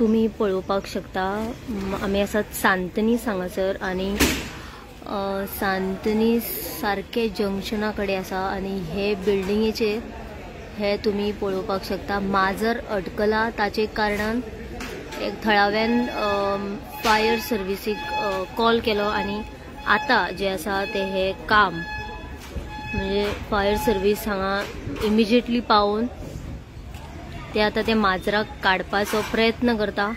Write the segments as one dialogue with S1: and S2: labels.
S1: तुमी पळोवपाक शकता। आमी आसात सांतनीस हांगासर आनी सांतनीस सारके जंक्शना कडेन आसा आनी हे बिल्डिंगेचेर हे तुमी पळोवपाक शकता माजर अटकला। ताचे कारणान एक थळाव्यान फायर सर्विसीक कॉल केलो आनी आतां जे आसा ते हे काम म्हणजे फायर सर्वीस हांगा इमिजिएटली पावून ते आता ते माजराक काडपाचो प्रयत्न करता।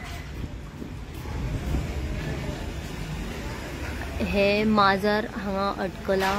S1: हे माजर हांगा अटकला।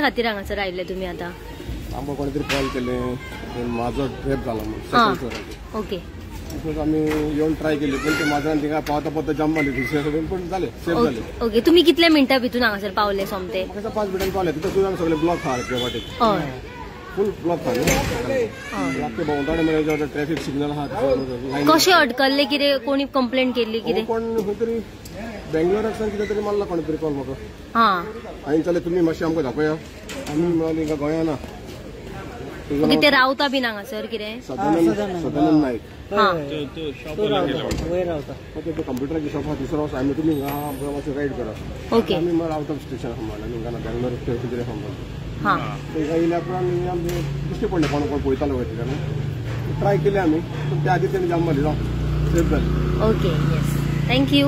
S1: कित्या खातीर हांगासर आयिल्ले तुमी आतां?
S2: आमकां कोणी तरी कॉल केले, माजर ट्रॅप जाला म्हणून सेकंड फ्लोराचेर.
S1: ओके.
S2: आमी येवन ट्राय केली, पण ते माजरान थिंगा पावता पावता जम्प मारली दुसऱ्या कडेन, पण जाले, सेफ जाले.
S1: ओके, तुमी कितल्या मिनटां भितून हांगासर पावले सोमते?
S2: म्हाका 5 मिनटांनी पावले. तिथं सुद्दां सगळे ब्लॉक आहा त्या वाटेक.
S1: हय,
S2: फूल ब्लॉक आहा न्हू. लागते भोंवतणी म्हणल्यार ट्रॅफिक सिग्नल आहा.
S1: कशें अडकल्ले कितें? कोणी कंप्लेंट केल्ली कितें?
S2: कोण खंय तरी बेंगलोराक सावन कितें तरी मारला कोणी तरी कॉल म्हाका.
S1: हां,
S2: आनी चले तुमी मातशें आमकां दाखोवया. आमी म्हळ्यार हिंगा गोंया ना.
S1: ओके, ते रावता बीन हांगासर कितें?
S2: सदानंद नायक.
S1: हां,
S2: तो कंप्युटराचे शॉप आहा तिसरो आसा. आमी तुमी हिंगा आमकां मातशें गायड करा.
S1: ओके.
S2: आमी मागीर आउट ऑफ स्टेशन आहा म्हणलें, आमी हिंगा ना बेंगलोर खंय तरी आहा म्हणलें.
S1: हां,
S2: हिंगा येयल्या उपरांत आमचें दिश्टी पडलें, कोण कोण पळयतालो वयर थिंगां. ट्राय केले आमी, पूण त्या आदी तेणी जाम मारली, जावं सेफ जालें.
S1: Okay, yes, thank you.